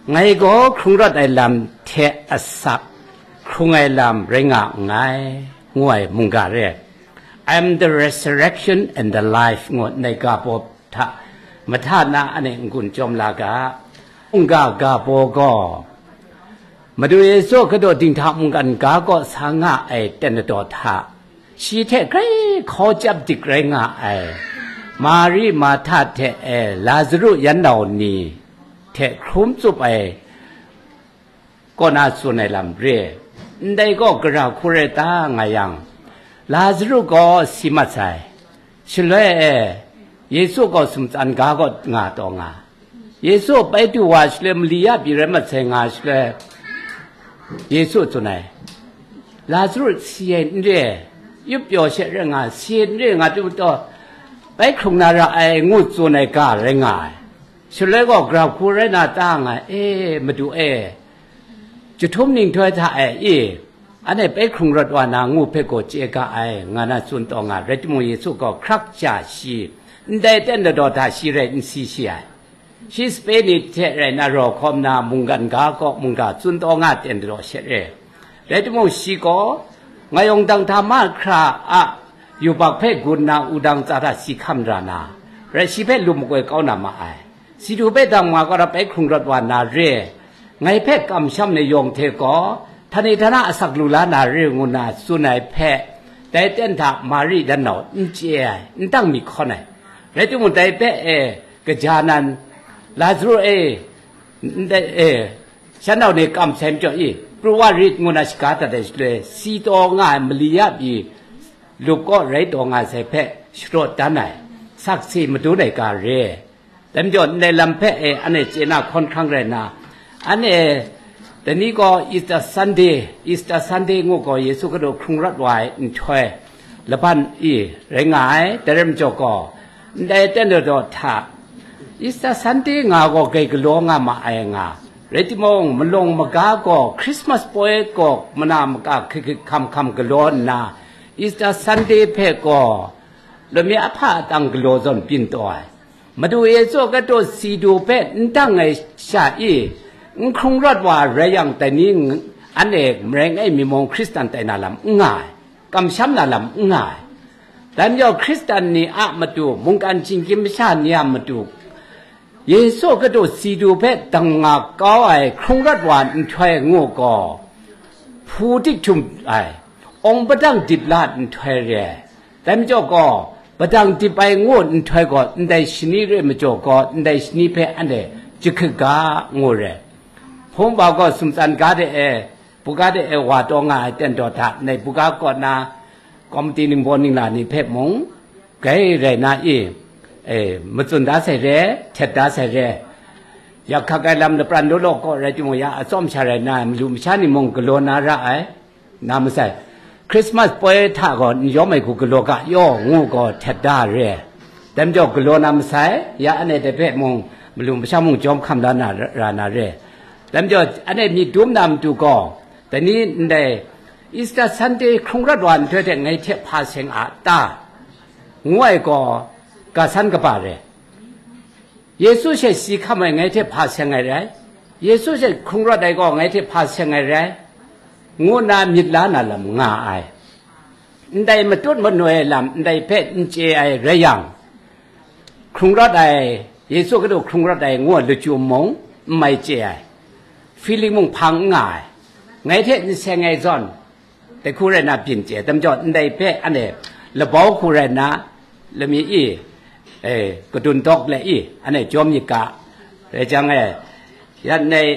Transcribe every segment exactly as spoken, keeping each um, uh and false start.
Ngai gaw hkrung rawt ai lam hte asak hkrung ai lam rai nga nngai, ngu ai mungga re. I am the resurrection and the life, ngu ndai ga baw hta mahta na anhte n-gun chyawm la ga. Mungga ga baw gaw, Madu Yesu a kadu dinghta mungkan ga kaw sa nga ai ten ladaw hta, shi hte grai hkau chyap dik rai nga ai, Mari, Marhta hte e Lazaru yan nau ni hte hkrum tsup ai kaw na tsun ai lam re. Ndai gaw gara hku rai ta nga yang, Lazaru gaw si mat sai. Shaloi e, Yesu gaw sumtsan ga kaw nga taw nga. Yesu bai du wa shaloi mali ya pyi rai mat sai nga shaloi, Yesu tsun ai, Lazaru si ai n re, yup pyaw she rai nga, si ai n re, nga tu taw, bai hkrung na ra ai, ngu tsun ai ga rai nga ai. Shaloi gaw grau hku rai na ta nga, e, Madu e, jahtum ninghtoi hta e, i, anhte bai hkrung rawt wa na ngu hpe gaw chye ga ai, nga na tsun taw nga, rai timung, Yesu gaw hkrak ja shi, ndai ten ladaw hta shi rai n si shi ai. Shi sape ni hte rai na raw hkawm na mungkan ga kaw mungga tsun taw nga ten ladaw she re. Rai timung, shi gaw ngai yawng dang hta mahkra a yubak hpe gun na wudang tsa hta si hkam ra na, rai shi hpe lum makoi kau na ma ai. Si du hpe dang ma kaw rap ai hkrung rawt wa na re, ngai hpe kamsham ai yawng hte gaw, htani htana asak lu la na re, ngu na tsun ai hpe, dai ten hta Mari dan nau n chye ai, n dang mi hkawn ai. Rai timung, dai hpe e, kaja nan, Lazaru e, ndai e, shan nau ni kam sai majaw i, pru wa rit, ngu na shaga dat ai shaloi, si taw nga ai mali ya pyi, lup kaw rai taw nga sai hpe sharawt dan ai, sakse madun ai ga re. Dai majaw, ndai lam hpe e, anhte chye na hkawn hkrang rai na, anhte dai ni gaw Easter Sunday, Easter Sunday ngu gaw Yesu kadu hkrung rawt wa ai nhtoi laban i rai nga ai. Dai rai majaw gaw, ndai ten ladaw hta, Easter Sunday nga gaw grai galaw nga ma ai nga, rai timung, malawng maga gaw Christmas poi gaw mana maka hkrit hkrit hkam hkam galaw nna, Easter Sunday hpe gaw lami ahpa atang galaw zawn byin taw ai. Madu Yesu a kadu si du hpe n dang ai sha i, n hkrung rawt wa rai yang, dai ni, anhte marai ngai mi mung Hkristan tai na lam n nga ai, kamsham na lam n nga ai. Dai majaw, Hkristan ni a matu, mungkan shinggyim masha ni a matu, Yesu a kadu si du hpe dang nga kau ai hkrung rawt wa nhtoi ngu gaw, hpu dik htum ai, awng padang dip la nhtoi re ai. Dai majaw gaw, padang dip ai ngu nhtoi gaw, ndai shani re majaw gaw, ndai shani hpe anhte jahkrit ga, ngu re. Hpung hpa gaw sumtsan ga de e, buga de e wa taw nga ai ten daw hta, ndai buga kaw na, komiti ningbaw ningla ni hpe mung, grai rai na i, e, matsun da sai re, htet da sai re. Yak hkak ai lam lapran law law kaw rai timung, ya atsawm sha rai na, malu masha ni mung galaw na ra ai, na masai. Christmas poi hta gaw n yawm ai hku galaw ga yaw, ngu gaw htet da re. Dai majaw galaw na masai, ya anhte dai hpe mung, malu masha mung jawm hkam la na ra na re. Dai majaw, anhte myit dum na matu gaw, dai ni ndai Easter Sunday hkrung rawt wa nhtoi hte ngai hte hpa seng a ta, ngu ai gaw, ga san kaba re. Yesu she si hkam ai ngai hte hpa seng ai rai, Yesu she hkrung rawt ai gaw ngai hte hpa seng ai rai, ngu nna myit la na lam nga ai. Ndai matut manoi ai lam ndai hpe n chye ai rai yang, hkrung rawt ai, Yesu kadu hkrung rawt ai ngu ai lachyum mung n mai chye ai, feeling mung hpang n nga ai, ngai hte n seng ai zawn, dai hku rai na byin chye, dai majaw ndai hpe anhte labau hku rai nna, lami e, e, kadun dawk le e, anhte jawm myit ga, rai jang e, yan nei,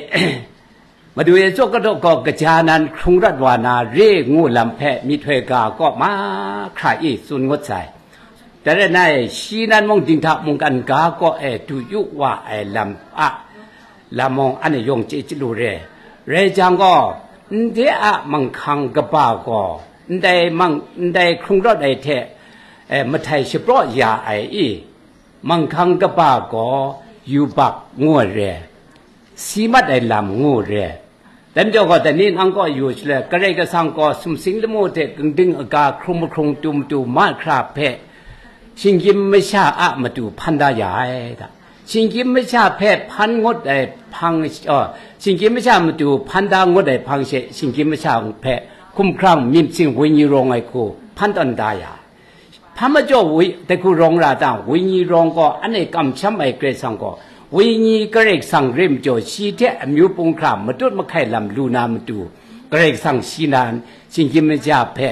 Madu Yesu kadu gaw kaja nan hkrung rawt wa na re ngu lam hpe myihtoi ga kaw mahkra e tsun ngut sai. Dai rai nna, shi nan mung dinghta mungkan ga kaw e du yu wa ai lam a lam mung anhte yawng chye chyalu re. Rai jang gaw, ndai a manghkang kaba gaw, ndai mang, ndai hkrung rawt ai hte, e, mahtai shapraw ya ai i, manghkang kaba gaw yubak ngu ai re, si mat ai lam ngu re. Dai majaw gaw, dai ni nang kaw yu shaloi, Karai Kasang gaw sumsing lamu hte ginding aga hkrung mahkrung tu matu mahkra hpe shinggyim masha a matu hpan da ya ai ta. Shinggyim masha hpe hpan ngut ai hpang, oh, shinggyim masha matu hpan da ngut ai hpang she, shinggyim masha hpe hkumhkrang myit masin wenyi rawng ai hku hpan tawn da ya. Hpa majaw wi, dai hku rawng ra ta, wenyi rawng gaw, anhte kamsham ai Karai Kasang gaw, wenyi Karai Kasang re majaw, shi hte amyu hpung hkra matut mahkai lam lu na matu, Karai Kasang shi nan, shinggyim masha hpe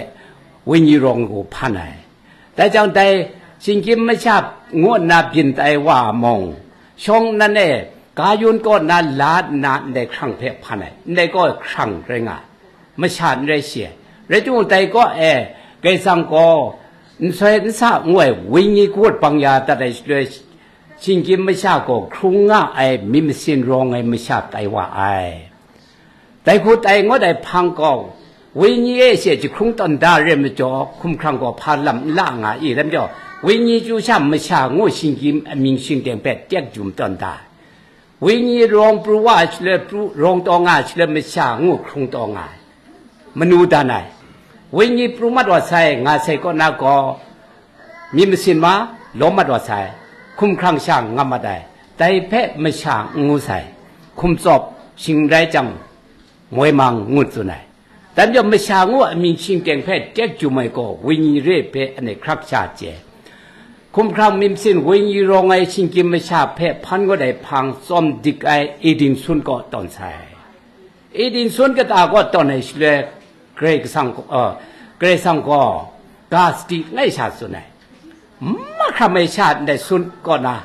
wenyi rawng hku hpan ai. Dai jang dai, shinggyim masha ngu nna byin tai wa mung, shawng nnan e, ga yun kaw na la nna ndai hkrang hpe hpan ai, ndai gaw hkrang rai nga ai, masha n rai shi ai. Rai timung, dai kaw e, Karai Kasang gaw nsoi nsa ngu ai wenyi kawut bang ya dat ai shaloi, shinggyim masha gaw hkrung nga ai myit masin rawng ai masha tai wa ai. Dai hku tai ngut ai hpang gaw, wenyi e she jahkrung tawn da re majaw, hkumhkrang gaw hpa lam n la nga i? Rai majaw, wenyi chyu sha masha ngu shinggyim amying shingteng hpe tek jum tawn da ai. Wenyi rawng pru wa ai shaloi, pru, rawng taw nga ai shaloi, masha ngu hkrung taw nga ai, manu dan ai. Wenyi pru mat wa sai, nga sai kaw na gaw, myit masin ma, lawm mat wa sai, hkumhkrang sha ngam mat ai, dai hpe masha n ngu sai, hkum tsawp, shing rai jang, moi mang ngu tsun ai. Dai majaw masha ngu a mying shingteng hpe tek jum ai gaw, wenyi re hpe anhte hkrak sha chye. Hkumhkrang myit masin wenyi rawng ai shinggyim masha hpe hpan ngut ai hpang tsawm dik ai Eden sun kaw tawn sai. Eden sun kata kaw tawn ai shaloi, Karai Kasang, uh, Karai Kasang gaw ga sadi langai sha tsun ai. Mahkra mai sha ndai sun kaw na,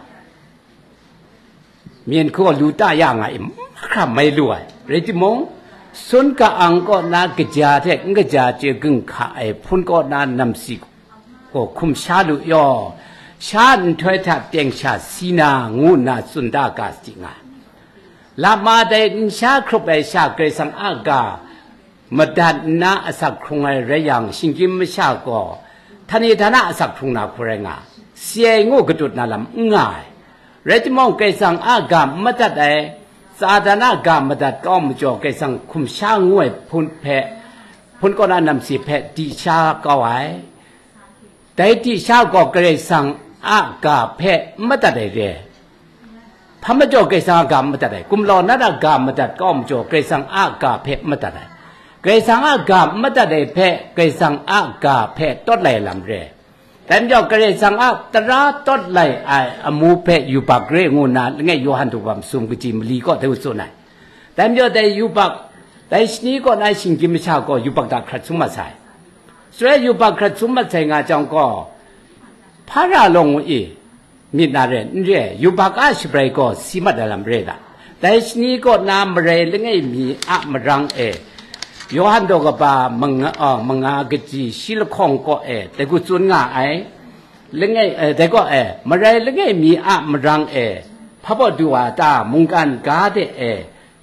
myen hku lu ta ya nga i, mahkra mai lu ai. Rai timung, sun ka-ang kaw na kaja hte n kaja chye ginghka ai hpun kaw na namsi gaw hkum sha lu yaw, sha nhtoi hta teng sha si na, ngu nna tsun da ga sadi nga ai. Lama dai nsha hkrup ai sha Karai Kasang a ga madat nna asak hkrung ai rai yang, shinggyim masha gaw htani htana asak hkrung na hku rai nga, si ai ngu katut na lam n nga ai. Rai timung, Karai Kasang a ga n madat ai, Satan a ga madat kau majaw, Karai Kasang hkum sha ngu ai hpun hpe, hpun kaw na namsi hpe di sha kau ai. Dai di sha gaw Karai Kasang a ga hpe n madat ai re. Hpa majaw Karai Kasang a ga n madat ai, gumlau na a ga madat kau majaw, Karai Kasang a ga hpe n madat ai. Karai Kasang a ga n madat ai hpe, Karai Kasang a ga hpe tawt lai lam re. Dai majaw Karai Kasang a tara tawt lai ai amu hpe yubak re ngu nna, langai Yawhan daw masum kaji mali kaw dai tsun ai. Dai majaw dai yubak, dai shani kaw na shinggyim masha gaw yubak hta hkrat sum mat sai. Shaloi yubak hkrat sum mat sai nga jang gaw, hpa ra lawng ngu i? Myit na re, n re, yubak a shabrai gaw si mat ai lam re da. Dai shani kaw na marai langai mi a marang e, Yawhan daw kaba manga, a, manga kaji shi lahkawng kaw e, dai hku tsun nga ai. Langai, e, dai kaw e, marai langai mi a marang e, hpa baw du wa ta, mungkan ga de e,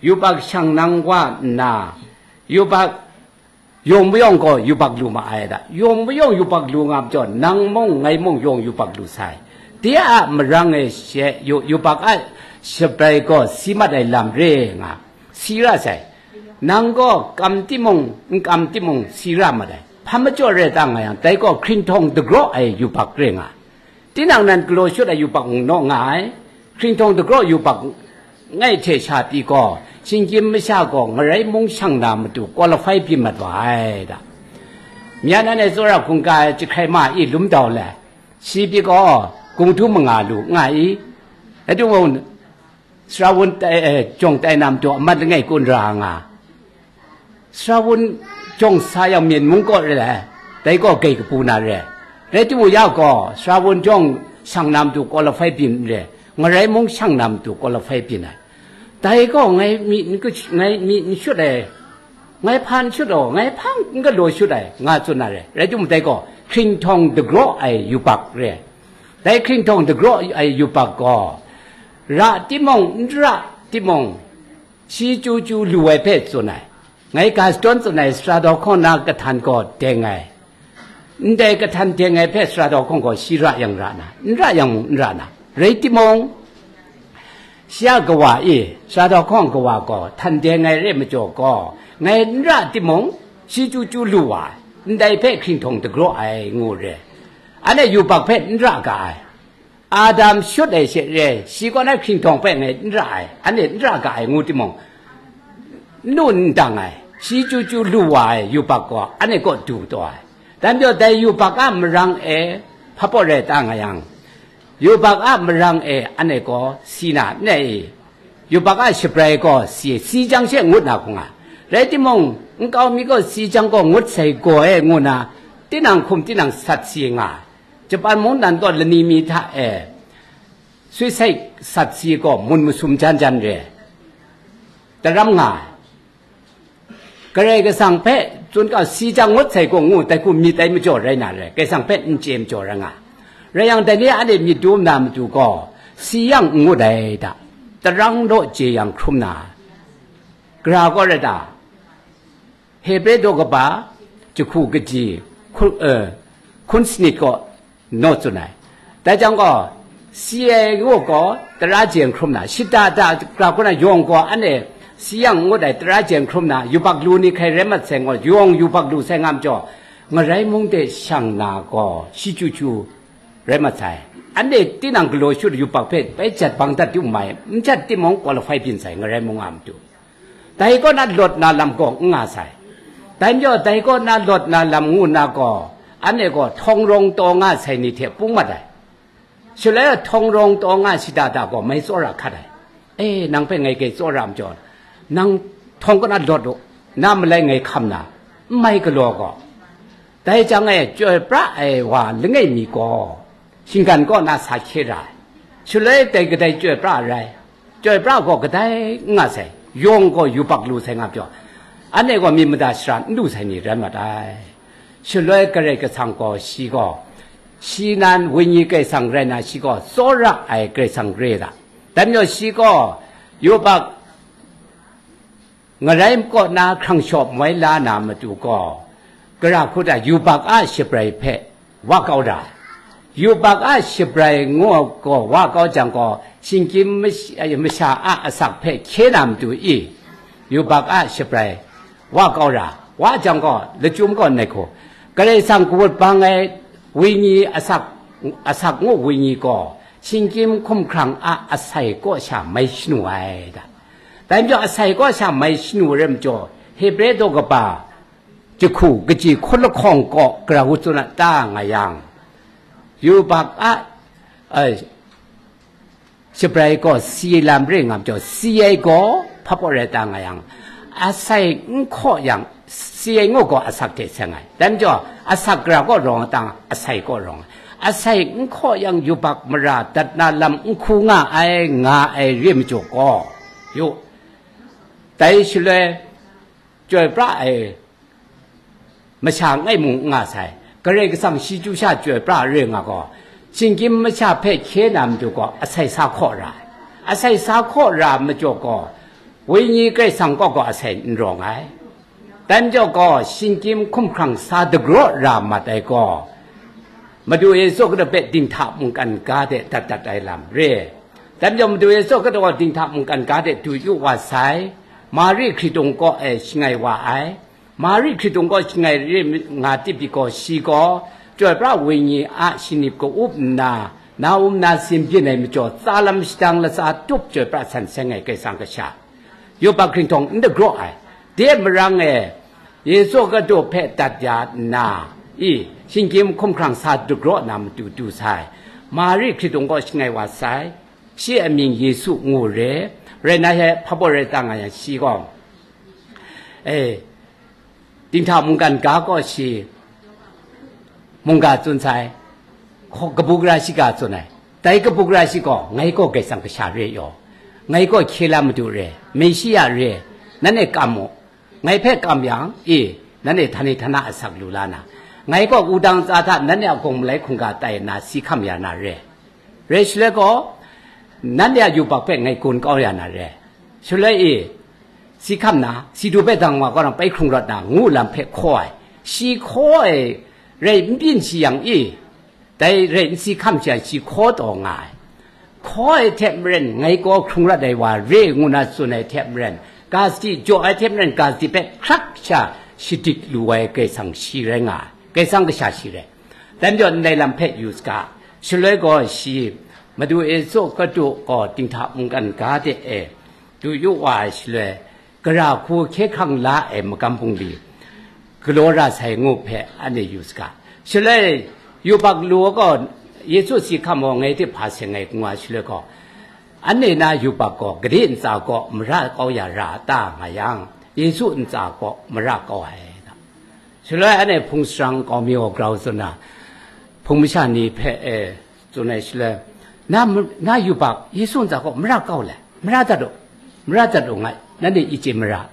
yubak shang nang wa nna, yubak yawng mayawng gaw yubak lu ma ai da. Yawng mayawng yubak lu nga majaw, nang mung ngai mung yawng yubak lu sai. De a marang e she yu-, yubak a shabrai gaw si mat ai lam re nga, si ra sai. Nang gaw kam timung, n kam timung, si ra mat ai. Hpa majaw rai ta nga yang, dai gaw hkringhtawng dagraw ai yubak re nga. Tinang nan galaw shut ai yubak n naw nga ai, hkringhtawng dagraw yubak ngai hte sha pyi gaw, shinggyim masha gaw ngarai mung shang na matu qualify byin mat wa ai da. Myan nan e tsawra hkungga ai jahkrai ma i lum dau le, shi pyi gaw, kung htu manga lu nga i? Rai timung, Sarawun tai, eh, jawng tai na matu amat langai kun ra nga. Sarawun jawng sa yang myen mung kaw re ai, dai gaw gei kapu na re. Rai timung ya gaw, Sarawun jawng shang na matu qualify byin n re, ngarai mung shang na matu qualify byin ai. Dai gaw ngai mi n ka-, ngai mi n shut ai, ngai hpa n shut ai, ngai hpa n galaw shut ai, nga tsun na re. Rai timung dai gaw hkringhtawng dagraw ai yubak re. Dai hkringhtawng dagraw ai yubak gaw, ra timung, n ra timung, shi chyu chyu lu ai hpe tsun ai. Ngai ga shadawn tsun ai, sara daw hkawng na kahtan gaw deng ai. Ndai kahtan deng ai hpe sara daw hkawng gaw shi ra yang ra na, n ra yang mung n ra na. Rai timung, shi a kawa i, sara daw hkawng kawa gaw htan deng ai re majaw gaw, ngai n ra timung, shi chyu chyu lu wa ai, ndai hpe hkringhtawng dagraw ai, ngu re. Anhte yubak hpe n ra ga ai. Adam shut ai she re, shi kaw na hkringhtawng hpe ngai n ra ai, anhte n ra ga ai ngu timung, n nu n dang ai, shi chyu chyu lu wa ai yubak gaw anhte kaw du taw ai. Dan majaw dai yubak a marang e hpa pawt rai ta nga yang, yubak a marang e anhte gaw si na n e i, yubak a shabrai gaw si, si jang she ngut na hkung a. Rai timung, nkau mi gaw si jang gaw ngut sai gaw e ngu na, tinang hkum tinang sat si nga ai. Japan mungdan gaw lani mi hta e, suicide sat si gaw mun masum jan jan re, taram nga ai. Karai Kasang hpe tsun kau si jang ngut sai gaw ngu, dai hku myit ai majaw rai na re, Karai Kasang hpe n chye majaw rai nga. Rai yang, dai ni a myit dum na matu gaw, si yang n ngut ai da, tarang daw chye yang hkrum na, gara gaw rai ta, Hebre daw kaba, jahku kaji, hkun, eh, hkun sanit gaw naw tsun ai. Dai jang gaw, si ai ngu gaw tara jeng hkrum na, shita da gra hku na yawng gaw anhte si yang ngut ai tara jeng hkrum na, yubak lu ni hkrai rai mat sai ngaw, yawng yubak lu sai nga majaw, ngarai mung de shang na gaw, shi chyu chyu rai mat sai. Anhte tinang galaw shut yubak hpe bai jat bang dat yu mai, n jat timung qualify byin sai, ngarai mung a matu. Dai kaw na lawt na lam gaw n nga sai. Dai majaw, dai kaw na lawt na lam ngu na gaw, anhte gaw htawng rawng taw nga sai ni hte pung mat ai. Shaloi htawng rawng taw nga shada da gaw mai tsawra hkat ai. E, nang hpe ngai kai tsawra majaw, nang htawng kaw na lawt u, na malai ngai hkam na, n mai galaw gaw. Dai jang e chyoi pra ai wa langai mi gaw, shinggan kaw na sa hkye ra ai. Shaloi dai kadai chyoi pra rai, chyoi pra gaw kadai n nga sai, yawng gaw yubak lu sai nga pyaw, anhte gaw myit mada shara n lu sai ni rai mat ai. Shaloi Karai Kasang gaw shi gaw, shi nan Wenyi Karai Kasang rai na, shi gaw tsawra ai Karai Kasang re da. Dai majaw shi gaw yubak ngarai kaw na hkrang shaw moi la na matu gaw, gara hku ta yubak a shabrai hpe wa kau ra. Yubak a shabrai ngu gaw wa kau jang gaw, shinggyim mash-, masha a asak hpe hkye na matu i, yubak a shabrai wa kau ra. Wa jang gaw, lachyum gaw nai hku, Karai Kasang kawut bang ai wenyi asak, asak ngu wenyi gaw, shinggyim hkumhkrang a asai kaw sha mai shanu ai da. Dai majaw asai kaw sha mai shanu ai rai majaw, Hebre daw kaba jahku kaji hkun lahkawng kaw gara hku tsun a ta nga yang, yubak a, ai, shabrai gaw si ai lam re nga majaw, si ai gaw hpa pawt rai ta nga yang, asai n hkaw yang, si ai ngu gaw asak hte seng ai. Dai majaw, asak gara kaw rawng a ta, asai kaw rawng ai. Asai n hkaw yang yubak mara dat na lam n hku nga ai, nga ai re majaw gaw, yu, dai shaloi chyoi pra ai masha ngai mung n nga sai. Karai Kasang shi chyu sha chyoi pra re nga gaw, shinggyim masha hpe hkye na matu gaw, asai sa hkaw ra ai. Asai sa hkaw ra majaw gaw, Wenyi Karai Kasang kaw gaw asai n rawng ai. Dai majaw gaw, shinggyim hkumhkrang sa dagraw ra mat ai gaw, Madu Yesu Hkristu hpe dinghta mungkan ga de dat dat ai lam re. Dai majaw, Madu Yesu Hkristu gaw dinghta mungkan ga de du yu wa sai, Mari hkritung kaw e shangai wa ai. Mari hkritung kaw shangai re nga tip pyi gaw, shi gaw chyoi pra wenyi a shinip ka-up nna, na um na sin byin ai majaw, tsa lam shadang latsa tup chyoi pra san seng ai Karai Kasang kasha, yubak hkringhtawng n dagraw ai. De marang e, Yesu Hkristu hpe dat ya nna, i, shinggyim hkumhkrang sa dagraw na matu du sai. Mari hkritung kaw shangai wa sai, shi a mying Yesu ngu re, rai na he hpa baw rai ta nga yang, shi gaw, e, dinghta mungkan ga kaw shi mungga tsun sai, hkaw-, kabu gara shiga tsun ai. Dai kabu gara shi gaw, ngai gaw Karai Kasang kasha re yaw, ngai gaw hkye la madu re, Meshiya re, nanhte kam mu, ngai hpe kam yang, e, nanhte htani htana asak lu la na, ngai gaw wudang tsa hta nanhte a gawng malai hkungga tai nna si hkam ya na re. Rai shaloi gaw, nanhte a yubak hpe ngai gun kau ya na re. Shaloi e, si hkam na, si du hpe dang wa kau na pai hkrung rawt na, ngu lam hpe hkaw ai. Shi hkaw ai rai n byin shi yang e, dai rai n si hkam shi yang, shi hkaw taw nga ai. Hkaw ai hte maren, ngai gaw hkrung rawt ai wa re ngu na tsun ai hte maren, ga sadi jaw ai hte maren, ga sadi hpe hkrak sha shadik lu ai Karai Kasang shi rai nga ai. Karai Kasang kasha shi rai. Dai majaw ndai lam hpe yu saga. Shaloi gaw shi Madu Yesu Hkristu gaw dinghta mungkan ga de e du yu wa ai shaloi, gara hku hkye hkrang la ai magam bungli galaw ra sai ngu hpe anhte yu saga. Shaloi yubak lu gaw Yesu si hkam gaw ngai hte hpa seng ai ngu ai shaloi gaw, anhte na yubak gaw gade ntsa kaw mara kau ya ra a ta nga yang, Yesu ntsa kaw mara kau ai. Shaloi anhte hpung sharang kau mi gaw grau tsun na, hpung masha ni hpe, e, tsun ai shaloi, na, na yubak Yesu ntsa kaw mara kau le, mara dat u, mara dat u nga, nanhte i chye mara.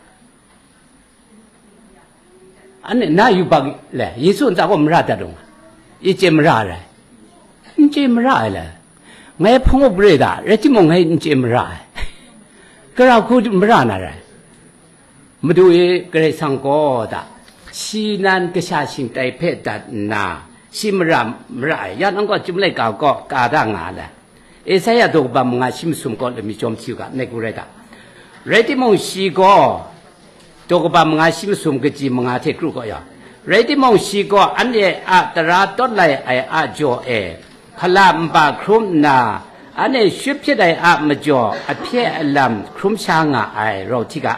Anhte na yubak le, Yesu ntsa kaw mara dat u nga, i chye mara ai rai. N chye mara ai le, ngai hpung up re da, rai timung ngai n chye mara ai. Gara hku mara na rai. Madu e, Karai Kasang gaw da, shi nan kasha shingtai hpe dat nna, shi mara, mara ai, ya nang gaw chyum laika kaw ka da nga le. Esaia daw kaba manga shi masum kaw lami chyawm si u ga, nai ku rai da. Rai timung, shi gaw, daw kaba manga shi masum kaji manga hte kru kaw ya. Rai timung, shi gaw anhte a tara tawt lai ai a jaw e, hkala nba hkrum nna, anhte shut hpyit ai a majaw ahpye alam hkrum sha nga ai rau hti ga,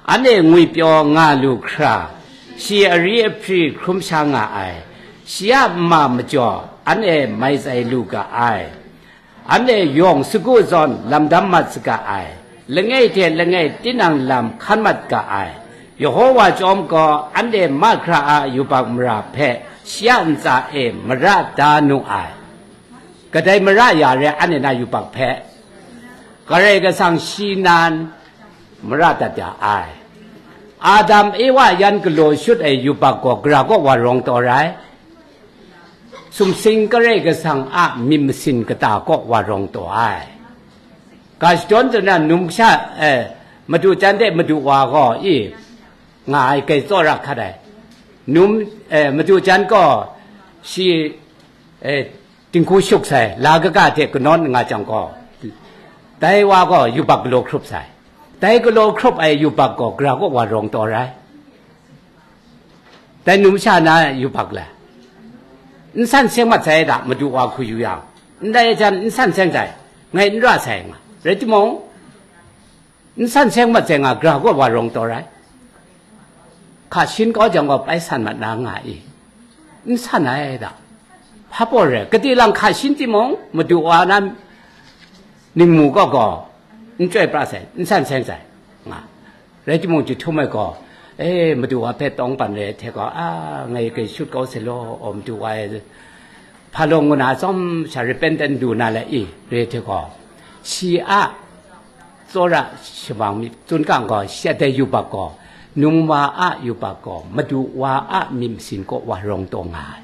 anhte ngwipyaw nga lu hkra, shi ari ahpri hkrum sha nga ai, shi a nma majaw anhte mai tsai lu ga ai. Anhte yawng sagu zawn lam dam mat saga ai, langai hte langai tinang lam hkan mat ga ai. Yehova chyawm gaw anhte mahkra a yubak mara hpe shi a ntsa e mara da nu ai. Kadai mara ya re anhte na yubak hpe, Karai Kasang shi nan mara dat ya ai. Adam Ewa yan galaw shut ai yubak gaw gara kaw wa rawng taw rai. Sumsing Karai Kasang a myit masin kata kaw wa rawng taw ai. Ga shadawn zawn na num sha, eh, madu jan de madu wa gaw i nga ai, kai tsawra hkat ai. Num, eh, madu jan gaw shi, eh, dinghku shuk sai, la kaga hte kanawn nga jang gaw, dai wa gaw yubak galaw hkrup sai. Dai galaw hkrup ai yubak gaw gara kaw wa rawng taw rai. Dai num sha na yubak le, n san seng mat sai da, madu wa hku yu yang, ndai jan n san seng sai, ngai n ra sai nga. Rai timung, n san seng mat sai nga, gara kaw wa rawng taw rai. Hka shin kau jang gaw pai san mat na nga i, n san ai da. Hpa pawt re, kati lang hka shin timung, madu wa na ningmu kaw gaw n chyoi pra sai, n san seng sai nga. Rai timung, jahtum ai gaw, e, madu wa hpe tawng pan re hte gaw, a, ngai kai shut kau se law, aw, madu wa e, hpa law ngu na atsawm sha repentant du na le i, re hte gaw, shi a tsawra shamang myit tsun kang gaw, shi a dai yubak gaw, num wa a yubak gaw, madu wa a myit masin kaw wa rawng taw nga ai.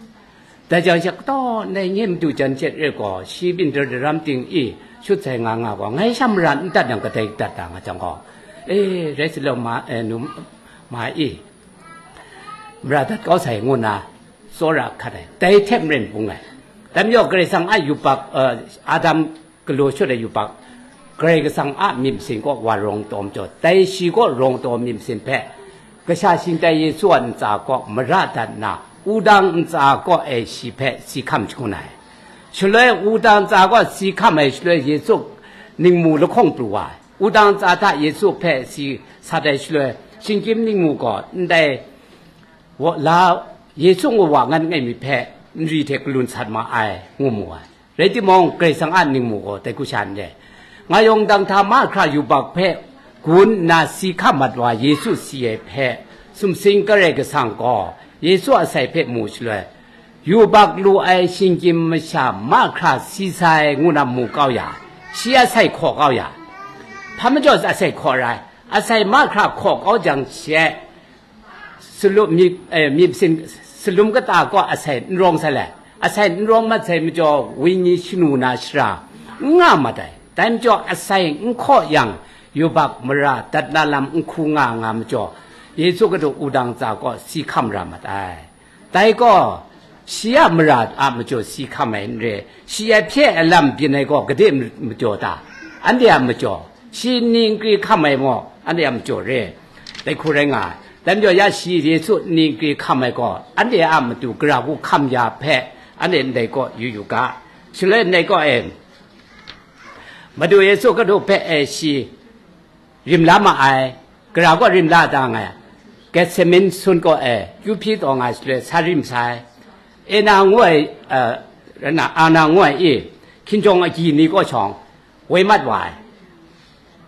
Dai jang, shi kataw ndai nye madu jan hte re gaw, shi byin daram ting i shut sai nga nga gaw, ngai sha mara n dat yang kadai dat da nga jang gaw, e, rai sa law ma, e, num ma i, mara dat kau sai ngu na tsawra hkat ai, dai hte maren bung ai. Dai majaw Karai Kasang a yubak, eh, Adam galaw shut ai yubak, Karai Kasang a myit masin kaw wa rawng taw majaw, dai shi kaw rawng taw myit masin hpe, kasha shingtai Yesu a ntsa kaw mara dat nna, wudang ntsa kaw e shi hpe si hkam shangun ai. Shaloi wudang ntsa kaw si hkam ai shaloi Yesu ningmu lahkawng pru wa ai. Wudang ntsa hta Yesu hpe si sat ai shaloi, shinggyim ningmu gaw ndai wa, la Yesu ngu wa ngan ngai myit hpe nri hte galun sat ma ai, ngu mu ai. Rai timung, Karai Kasang a ningmu gaw dai hku sha n re. Nga yawng dang hta mahkra yubak hpe gun nna si hkam mat wa Yesu si ai hpe, sumsing Karai Kasang gaw Yesu a sai hpe mu shaloi, yubak lu ai shinggyim masha mahkra si sai ngu na mu kau ya, shi a sai hkaw kau ya, hpa majaw a sai hkaw rai, a sai mahkra hkaw kau jang she, salum, myit, eh, myit sin, salum kata kaw asai n rawng sai le, asai n rawng mat sai majaw, wenyi shanu na shara n nga mat ai. Dai majaw, asai n hkaw yang, yubak mara dat na lam n hku nga nga majaw, Yesu Hkristu wudang ntsa kaw si hkam ra mat ai. Dai gaw, shi a mara a majaw si hkam ai n re, shi a hpye a lam byin ai gaw gade majaw ta? Anhte a majaw, shi nni nkri hkam ai maw, anhte a majaw re? Dai hku rai nga ai. Dai majaw, ya shi Yesu nni nkri hkam ai gaw, anhte a matu gara hku hkam ya hpe, anhte ndai gaw yu yu ga. Shaloi ndai gaw e, Madu Yesu Hkristu hpe e shi rim la ma ai, gara kaw rim la da nga ai, Getsemin sun kaw e kyu hpyi taw nga ai shaloi sa rim sai. Ena ngu ai, eh, rai na, Ana ngu ai i, hkinjawng agyi ni kaw shawng woi mat wa ai.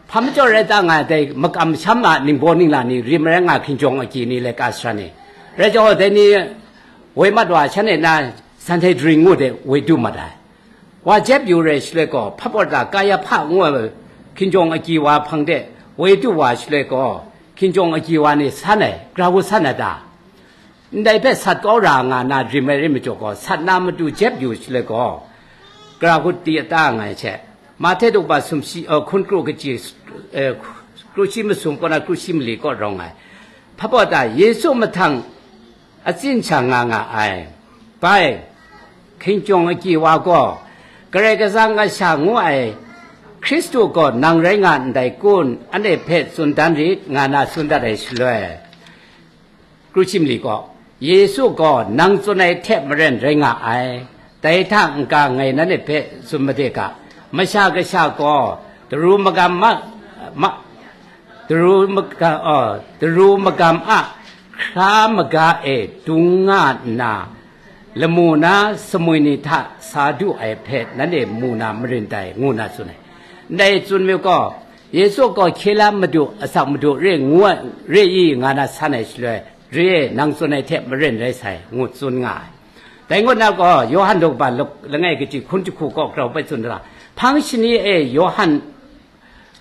Hpa majaw rai ta nga ai, dai makam masham a ningbaw ningla ni, rim rai nga hkinjawng agyi ni, laika sara ni, rai jaw dai ni woi mat wa ai, shanhte na Sanhedrin ngu de woi du mat ai. Wa jep yu rai shaloi gaw, hpa pawt da Kayahpa ngu ai hkinjawng agyi wa hpang de woi du wa shaloi gaw, hkinjawng agyi wa ni san ai, gara hku san ai ta? Ndai hpe sat kau ra nga na rim ai rai majaw gaw, sat na matu jep yu shaloi gaw, gara hku ti a ta nga ai hte, Mahte daw ba sumshi, eh, hkun kru kaji, eh, kru shi masum kaw na kru shi mali kaw rawng ai. Hpa pawt da Yesu mahtang atsin sha nga nga ai. Bai, hkinjawng agyi wa gaw, Karai Kasang kasha ngu ai Hkristu gaw nang rai nga ndai kun, anhte hpe tsun dan rit, nga na tsun dat ai shaloi, kru shi mali gaw, Yesu gaw nang tsun ai hte maren rai nga ai. Dai hta n-ga ngai nanhte hpe tsun made ga, Masha Kasha gaw daru magam ma, ma, daru maga, oh, daru magam a hkra maga e dung nga nna, lamu na sumwi ni hta sa du ai hpe nanhte mu na marin dai, ngu na tsun ai. Ndai tsun myit gaw, Yesu gaw hkye la madu, asak madu re ngu ai, re i nga na san ai shaloi, re e, nang tsun ai hte maren rai sai, ngu tsun nga ai. Dai ngut na gaw, Yawhan daw ba luk langai kaji hkun jahku kaw grau bai tsun da, hpang shani e Yawhan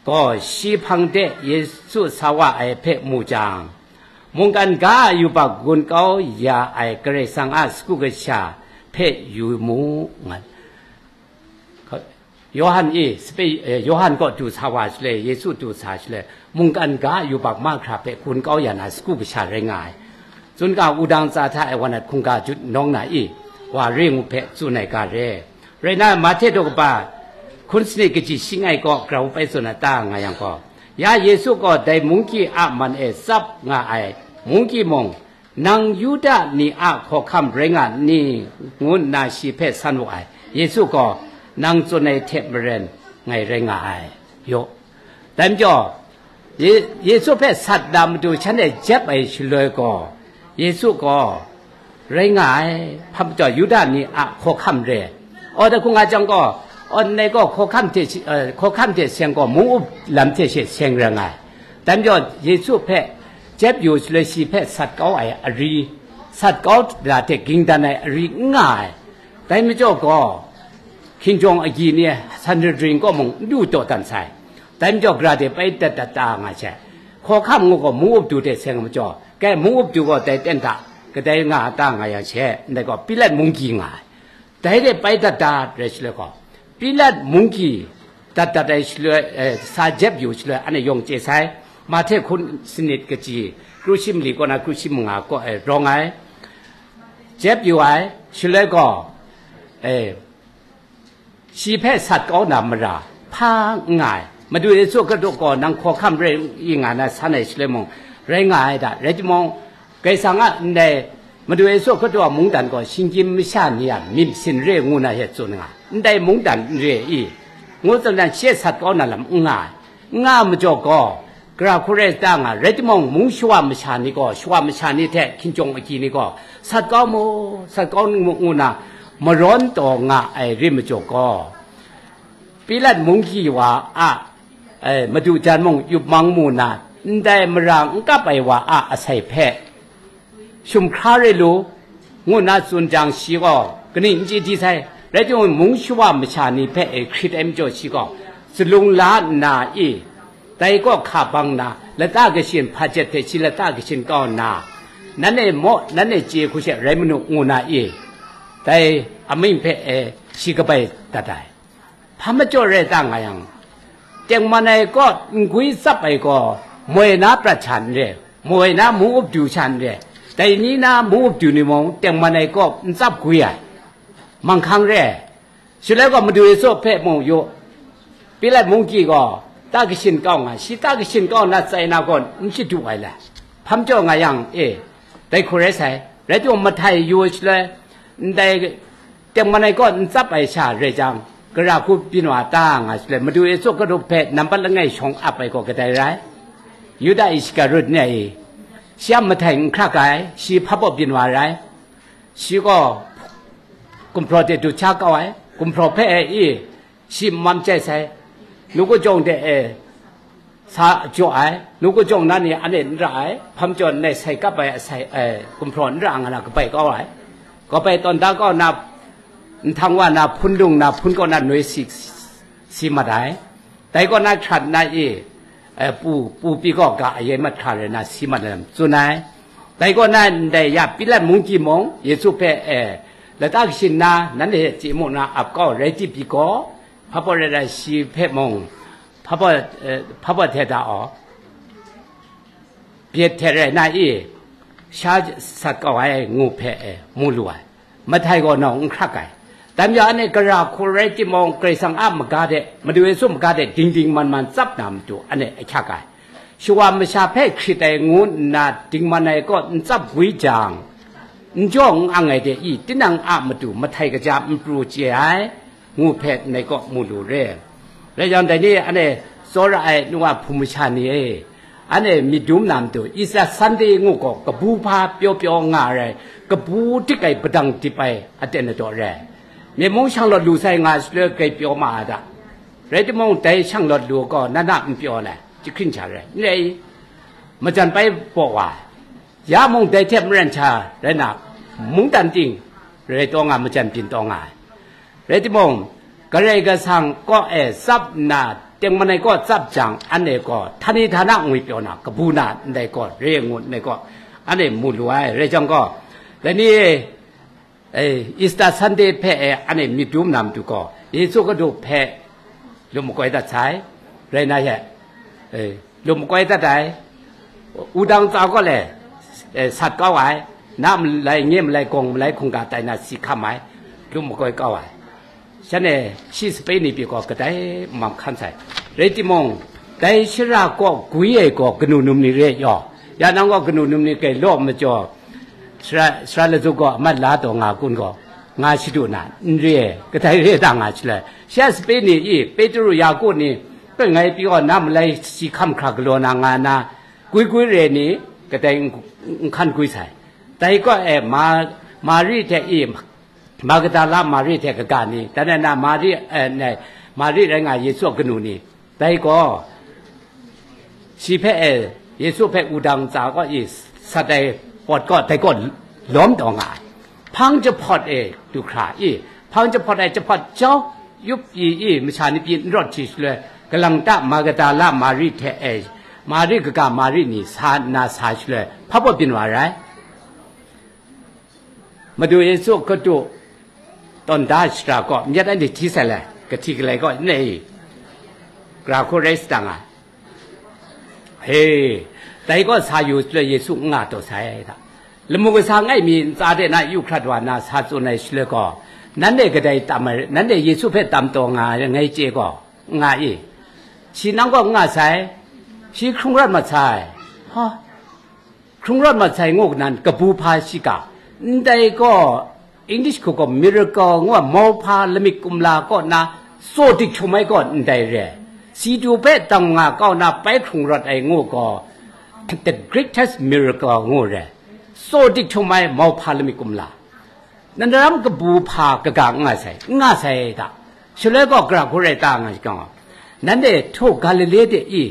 gaw shi hpang de Yesu sa wa ai hpe mu jang, mungkan ga a yubak gun kau ya ai Karai Kasang a sagu kasha hpe yu mu, nga. Yawhan e, sape, eh, Yawhan kaw du sa wa shaloi, Yesu du sa shaloi, mungkan ga a yubak mahkra hpe gun kau ya na sagu kasha rai nga ai. Tsun ga wudang tsa hta e wa nat hkungga jut nawng na i, wa re ngu hpe tsun ai ga re. Rai na, Mahte daw kaba hkun sanit kaji shing ai kaw grau bai tsun a ta nga yang gaw, ya Yesu gaw dai munggyi a man e tsap nga ai, munggyi mung, nang Yuda ni a hkawhkam rai nga n ni? Ngu nna shi hpe san wu ai. Yesu gaw, nang tsun ai hte maren ngai rai nga ai. Yaw. Dai majaw, Ye-, Yesu hpe sat na matu shanhte jep ai shaloi gaw, Yesu gaw rai nga ai, hpa majaw Yuda ni a hkawhkam re. Aw, dai hku nga jang gaw, aw, ndai gaw hkawhkam hte shi-, eh, hkawhkam hte seng gaw, mung up lam hte she seng rai nga ai. Dai majaw, Yesu hpe jep yu shaloi shi hpe sat kau ai ari, sat kau da hte ging dan ai ari n nga ai. Dai majaw gaw, hkinjawng agyi ni Sanhedrin kaw mung n du taw dan sai. Dai majaw, gara de bai dat dat ta nga she, hkawhkam ngu gaw, mung up du hte seng majaw, kai mung up du gaw dai ten hta kadai nga a ta nga yang she, ndai gaw, Pilat munggyi nga ai. Dai de bai dat dat rai shaloi gaw, Pilat munggyi dat dat ai shaloi, eh, sa jep yu shaloi, anhte yawng chye sai. Mahte hkun sanit kaji, kru shi mali kaw na kru shi manga kaw, eh, rawng ai. Jep yu ai, shaloi gaw, eh, shi hpe sat kau na mara hpa n nga ai. Madu Yesu Hkristu gaw nang hkawhkam rai i nga na san ai shaloi mung, rai nga ai da. Rai timung, Kaisang a ndai Madu Yesu Hkristu a mungdan gaw shinggyim masha ni a myit masin re ngu na she tsun nga, ndai mungdan n re i, ngu tsun dan shi e sat kau na lam n nga ai. N nga majaw gaw, gara hku rai ta nga, rai timung, mung shawa masha ni gaw, shawa masha ni hte hkinjawng agyi ni gaw, sat kau mu, sat kau mu, ngu na marawn taw nga ai ri majaw gaw, Pilat munggyi wa a, eh, madu jan mung yup mang mu na, ndai mara n kap ai wa a asai hpe, shum hkra re lu, ngu nna tsun jang, shi gaw kaning n chye di sai. Rai timung, mung shawa masha ni hpe e hkrit ai majaw, shi gaw zalung la nna i, dai kaw hka bang nna, lata kashin hpajet hte shi lata kashin kau nna, nanhte maw, nanhte chye hku she rai manu, ngu na i, dai amying hpe e shi kabai dat ai. Hpa majaw rai ta nga yang, tengman ai kaw n gwi tsap ai gaw, moi na prat sha n re, moi na mung up du sha n re, dai ni na mung up du ni mung tengman ai kaw n tsap gwi ai, manghkang re ai. Shaloi gaw Madu Yesu hpe mung yu, Pilat munggyi gaw ta kashin kau nga, shi ta kashin kau nna tsai na gaw n shadu ai le. Hpa majaw nga yang e, dai hku rai sai, rai timung, mahtai yu shaloi, ndai tengman ai kaw n tsap ai sha rai jang, Gara hku byin wa ta nga shaloi, Madu Yesu Hkristu hpe nampat langai shawng ap ai gaw kadai rai? Yuda Iskariot ni ai, shi a mahtai n hkrak ai, shi hpa baw byin wa rai. Shi gaw gumhpraw de du hkya kau ai, gumhpraw hpe e i, shi n mam chyai sai, nu kajawng de e, sa jaw ai, nu kajawng na ni anhte n ra ai, hpam jaw nai sai kap ai asai, eh, gumhpraw n ra nga na kabai kau ai. Kabai tawn da kau na, nhtang wa na, hpun lung na, hpun kaw na noi si, si mat ai. Dai kaw na hkrat na i, eh, pu, pu pyi kaw ga aye mat hkra rai na si mat ai lam tsun ai. Dai kaw na ndai ya Pilat mungki mung, Yesu hpe, eh, lata kashin na, nanhte hte chye mu na ap kau rai tip pyi gaw, hpa baw rai rai shi hpe mung, hpa baw, eh, hpa baw hte da aw, byet hte rai na i, sha sat kau ai ngu hpe, eh, mu lu ai. Mahtai gaw nawng n hkrak ai. Dai majaw, anhte gara hku rai timung, Karai Kasang a maga de, Madu Yesu maga de dingding man man tsap na matu anhte ahkyak ai. Shawa masha hpe hkrit ai ngu nna dingman ai kaw n tsap gwi jang, n jaw n ang ai de i, tinang a matu mahtai kaja n pru chye ai, ngu hpe ndai kaw mu lu re. Rai jang, dai ni anhte tsawra ai nu wa hpung masha ni e, anhte myit dum na matu, Easter Sunday ngu gaw kabu hpa pyaw pyaw nga ai, kabu dik ai padang dip ai aten adaw re. Myit mung shang lawt lu sai nga shaloi grai pyaw ma ai da. Rai timung, dai shang lawt lu gaw na na n pyaw lai, jahkring sha rai, n rai i? Majan pai baw wa ai. Ya mung dai hte maren sha rai na, mungdan ting rai taw nga, majan byin taw nga ai. Rai timung, Karai Kasang kaw e tsap nna, tengman ai kaw tsap jang, anhte gaw htani htana ngwi pyaw na, kabu na ndai gaw re ngut ndai gaw, anhte mu lu ai. Rai jang gaw, dai ni e, eh, Easter Sunday hpe e anhte myit dum na matu gaw, Yesu Hkristu hpe lu makoi dat sai, rai na ye, eh, lu makoi dat ai, wudang tsa gaw le, eh, sat kau ai, na malai, nye malai, gawng malai hkungga tai na si hkam ai, lu makoi kau ai. Shan e shi sape ni pyi gaw kadai n mam hkan sai. Rai timung, dai shara kaw gwi ai gaw kanu num ni re yaw? Ya nang gaw kanu num ni grai law majaw, sara, sara lazu gaw amat la taw nga kun gaw, nga shadu na, n re ai, kadai re da nga shaloi, shi a sape ni i, Petru, Yaku ni, pen ngai pyi gaw na malai si hkam hkra galaw na nga na, gwi gwi re ni, kadai n, n hkan gwi sai. Dai kaw e Ma, Mari hte i, Magdala Mari hte kaga ni, dan na Mari, eh, ne, Mari rai nga Yesu a kanu ni, dai gaw, shi hpe, eh, Yesu hpe wudang tsa kaw i sat ai pawt gaw, dai gaw lawm taw nga ai. Hpang jahpawt e du hkra i, hpang jahpawt ai jahpawt jau yup i, i masha ni pyi n rawt hti shaloi, kalang ta Magdala Mari hte, eh, Mari kaga Mari ni sa nna sa shaloi, hpa baw byin wa rai. Madu Yesu Hkristu tawn da shara gaw myit anhte hti sai le, kahti galai gaw n ai, gara hku rai sadang ai. He, dai gaw sa yu shaloi Yesu n nga taw sai hta. Lamu kasa ngai mi ntsa de na yu hkrat wa na sa tsun ai shaloi gaw, nanhte kadai tam ai, nanhte Yesu hpe tam taw nga ai ngai chye gaw, n nga i? Shi nang gaw n nga sai, shi hkrung rawt mat sai. Ha, hkrung rawt mat sai ngu nan kabu hpa shiga, ndai gaw English hku gaw miracle ngu ai, mauhpa lamik kumla kaw na tsaw dik htum ai gaw ndai re, si du hpe dang nga kau na pai hkrung rawt ai ngu gaw, the greatest miracle ngu re, tsaw dik htum ai mauhpa lamik kumla. Nang daram kabu hpa kaga n nga sai, n nga sai da. Shaloi gaw gara hku rai ta nga shi gaw, nanhte htaw Galile de i,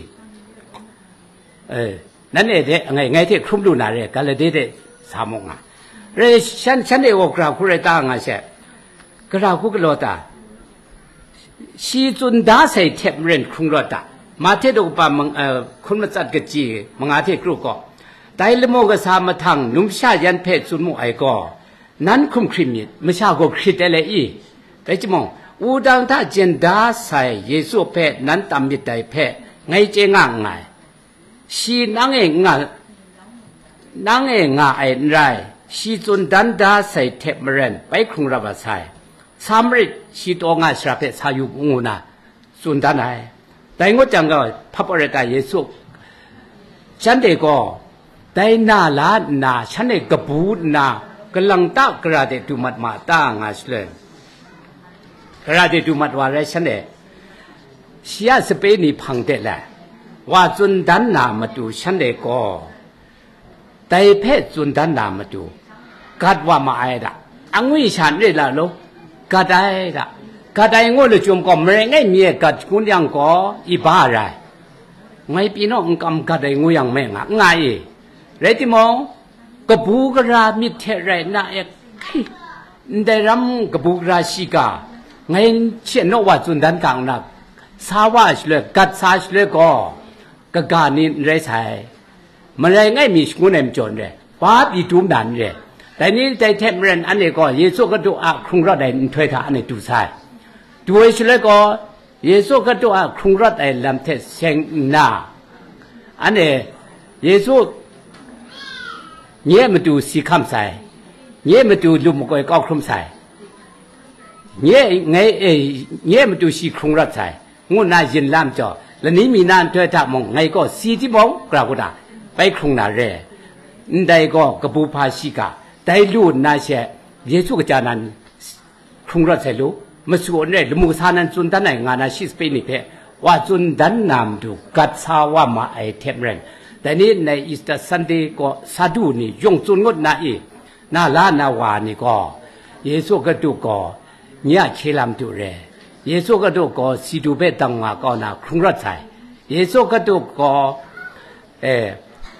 eh, nanhte de ngai, ngai hte hkrum lu na re, Galile de sa mu nga. Rai shan, shanhte gaw gara hku rai ta nga she, gara hku galaw ta, shi tsun da sai hte maren hkrung rawt ta. Mahte daw kaba mang, eh, hkun matsat kaji manga hte kru gaw, dai lamu kasa mahtang numsha yan hpe tsun mu ai gaw, nan hkum hkrit myit, masha gaw hkrit ai le i? Rai timung, wudang hta jen da sai Yesu hpe nan tam myit dai hpe ngai chye nga nngai. Shi nang e nga, nang e nga ai n rai, shi tsun dan da sai hte maren bai hkrung rap a sai. Sa marit, shi taw nga shara hpe sa yu ngu na tsun dan ai. Dai ngut jang gaw, hpa pawt rai ta Yesu, shanhte gaw, dai na la nna, shanhte kabu nna, kalang ta gara de du mat ma ta nga shaloi, Gara de du mat wa rai shanhte, shi a sape ni hpang de lai, wa tsun dan na matu shanhte gaw, dai hpe tsun dan na matu, gat wa ma ai da, angwi sha n re la law, gat ai da, gat ai ngu lachyum gaw, marai ngai mi e gat shangun yang gaw, i ba rai, ngai pyi naw n kam gat ai ngu yang me nga, nga i, rai timung, kabu gara myit hte rai nna e, hkai, ndai ram kabu gara shiga, ngai hte naw wa tsun dan ga nna, sa wa shaloi, gat sa shaloi gaw, kaga ni n rai sai, marai ngai mi shangun ai majaw n rai, ba pyi dum na n rai. Dai ni dai hte maren anhte gaw Yesu Hkristu a hkrung rawt ai nhtoi hta anhte du sai. Du ai shaloi gaw, Yesu Hkristu a hkrung rawt ai lam hte seng nna, anhte Yesu nye matu si hkam sai, nye matu lu makoi kau hkrum sai, nye ngai e, nye matu shi hkrung rawt sai, ngu nna yin lam jaw, lani mi na nhtoi hta mung ngai gaw si timung, gara hku na bai hkrung na re. Ndai gaw kabu hpa shiga, dai lu nna she, Yesu kaja nan hkrung rawt sai lu, masu n rai, lamu kasa nan tsun dan ai nga na shi sape ni hpe, wa tsun dan na matu gat sa wa ma ai hte maren, dai ni ndai Easter Sunday gaw sa du ni yawng tsun ngut na i, na la na wa ni gaw, Yesu Hkristu gaw nye a hkye lam du re, Yesu Hkristu gaw si du hpe dang nga kau na hkrung rawt sai, Yesu Hkristu gaw, e,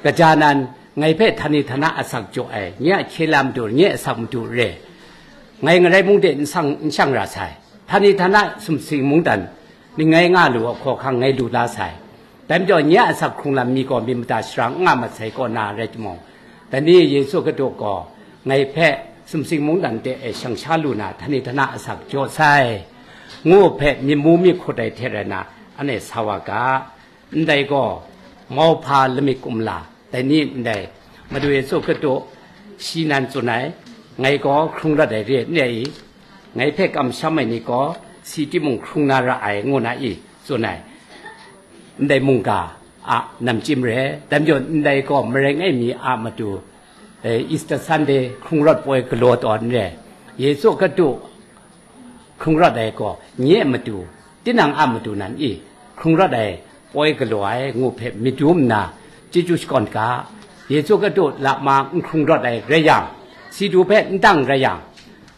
kaja nan, ngai hpe htani htana asak jaw ai, nye a hkye lam du, nye asak madu re, ngai ngarai mung de n sang, n shang ra sai, htani htana sumsing mungdan ni ngai nga lu ai hkawhkang ngai lu la sai. Dai majaw nye a asak hkrung lam mi gaw myit mada shara n nga mat sai kaw na rai timung, dai ni Yesu Hkristu gaw ngai hpe sumsing mungdan de e shang sha lu na, htani htana asak jaw sai, ngu hpe myit mu myit hkut ai hte rai na, anhte sa wa ga. Ndai gaw, mauhpa lamik kumla, dai ni ndai, Madu Yesu Hkristu shi nan tsun ai, ngai gaw hkrung rawt ai re n re i, ngai hpe kamsham ai ni gaw si timung hkrung na ra ai, ngu na i tsun ai, ndai mungga a namchyim re. Dai majaw ndai gaw marai ngai mi a matu, eh, Easter Sunday hkrung rawt poi galaw taw n re, Yesu Hkristu hkrung rawt ai gaw nye a matu, tinang a matu nan i, hkrung rawt ai poi galaw ai ngu hpe myit dum nna, chyeju shakawn ga, Yesu Hkristu lama n hkrung rawt ai rai yang, si du hpe n dang rai yang,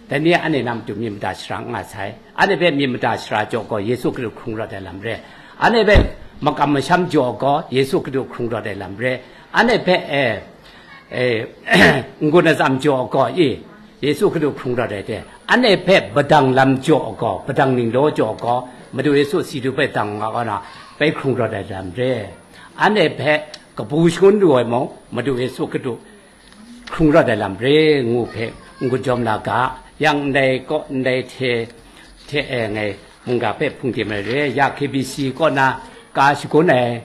dai ni anhte na matu myit mada shara n nga sai. Anhte hpe myit mada shara jaw gaw, Yesu Hkristu hkrung rawt ai lam re. Anhte hpe makam masham jaw gaw, Yesu Hkristu hkrung rawt ai lam re. Anhte hpe, eh, eh, n-gun atsam jaw gaw, i, Yesu Hkristu hkrung rawt ai hte, anhte hpe padang lam jaw gaw, padang ninglaw jaw gaw, Madu Yesu si du hpe dang nga gaw na, bai hkrung rawt ai lam re. Anhte hpe kabu shangun lu ai mung, Madu Yesu Hkristu hkrung rawt ai lam re, ngu hpe n-gun jawm la ga. Yang ndai kaw, ndai hte, hte e ngai mungga hpe hpung tim ai re, ya K B C kaw na ka shagun ai,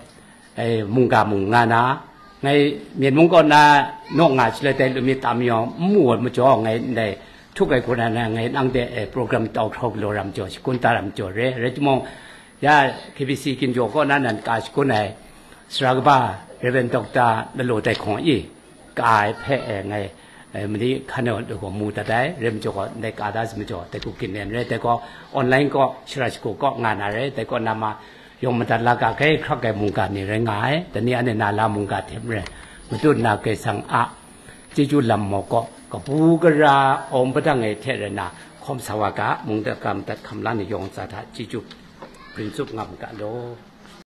e, mungga mung nga na, ngai Myen mung kaw na naw nga shaloi dai lumi tam yawng n mu ai majaw, ngai ndai htuk ai hku na, ngai nang de, e, program tau hkrau galaw ram jaw, shakun ta ram jaw re. Rai timung, ya K B C Ginjaw kaw na nan ka shakun ai, sara kaba Rev. Doctor Lalo Dai Hkawng i ka ai hpe, e, ngai, e, mali hkan ai wa mu dat ai, rai majaw gaw, ndai ka da si majaw, dai hku gin nen re, dai gaw online kaw, shara shagu kaw nga na re, dai kaw na ma, yawng madat la ga, grai hkrak ai mungga ni rai nga ai, dai ni anhte na la mungga hte maren, matut na Karai Kasang a chyeju lam maw kaw, kabu gara awng padang ai hte rai na, hkawm sa wa ga, mungga madat hkam la ni yawng tsa hta chyeju hpring tsup nga mu ga law.